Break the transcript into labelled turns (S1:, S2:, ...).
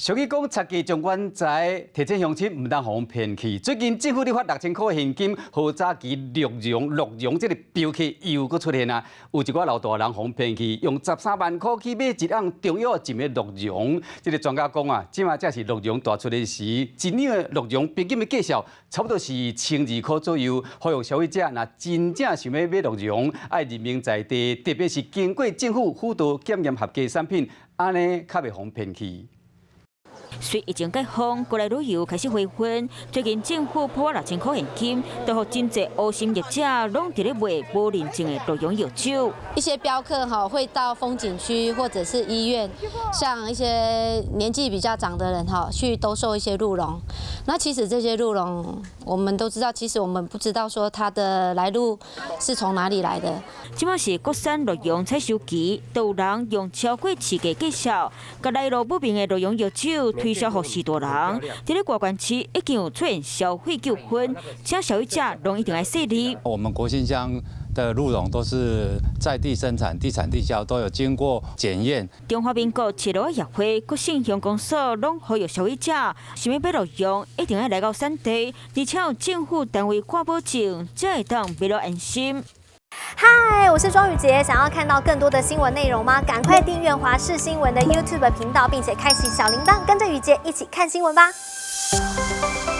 S1: 俗語講，賊家將遠在，提醒鄉親毋通予人騙去。最近政府咧發6000箍現金，予早期鹿茸、鹿茸這个鏢客又閣出現啊！有一寡老大人予人騙去，用13萬箍去買一甕中藥浸的鹿茸。這个專家講啊，這馬正是鹿茸大出的時，一兩的鹿茸平均的價數差不多是1200箍左右。呼籲消費者若真正想欲買鹿茸，愛認明在地，特別是經過政府輔導檢驗合格產品，按呢較袂予人騙去。
S2: 隨疫情解封，國內旅遊開始回溫。最近政府撥6000箍現金，都予真濟烏心業者攏佇咧賣無認證的鹿茸藥酒。
S3: 一些鏢客哈會到風景區或者是醫院，向一些年紀比較長的人哈去兜售一些鹿茸。那其實這些鹿茸，我們都知道，其實我們不知道說它的來路是從哪裡來的。
S2: 這馬是國產鹿茸採收期，都有人用超過市價價數，共來路不明的鹿茸藥酒推銷予序大人。佇咧高雄市已經有出現消費糾紛，請消費者攏一定愛細膩。
S4: 我們國姓鄉的鹿茸都是在地生產、地產地銷，都有經過檢驗。
S2: 中華民國赤鹿協會、國姓鄉公所攏呼籲消費者，想欲買鹿茸，一定愛來到產地，而且有政府單位掛保證，才會當買了安心。
S5: 嗨，我是莊宇傑，想要看到更多的新聞內容嗎？趕快訂閱華視新聞的 YouTube 頻道，並且開啟小鈴鐺，跟着宇傑一起看新聞吧。